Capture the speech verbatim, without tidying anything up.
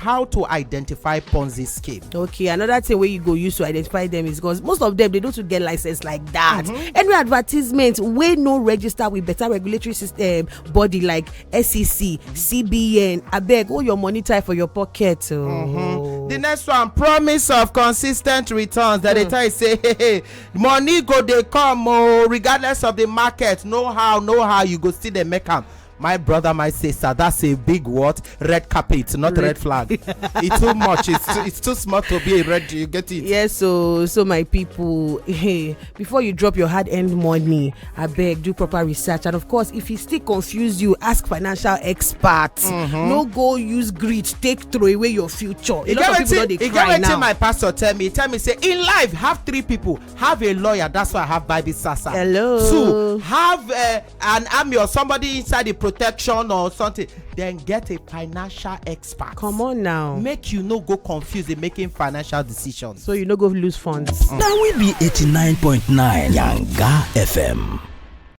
how to identify Ponzi scheme. Okay, another thing wey you go use to identify them is because most of them, they don't get license like that. Any advertisement wey no register with better regulatory system body like S E C, C B N, abeg, hold your money tight for your pocket. Oh. The next one, promise of consistent returns. That they tell you say, hey, hey, money go dey come, oh, regardless of the market. No how, no how, you go still dey make am. My brother, my sister, that's a big what? Red carpet, not red, Red flag. It's too much. It's too, it's too small to be a red. You get it? Yes, so so my people, hey, before you drop your hard-earned money, abeg, do proper research. And of course, if e still confuse you, ask financial experts. No go use greed take throw away your future. A You lot of get people don wetin dey you cry get wetin now. My pastor tell me. He tell me say in life, have three people. Have a lawyer. That's why I have Bible Sasa. Hello. Two, have uh, an army or somebody inside the protection or something. Then get a financial expert. Come on now. Make you no go confuse in making financial decisions. So you no go lose funds. Now we be eighty-nine point nine Yanga F M.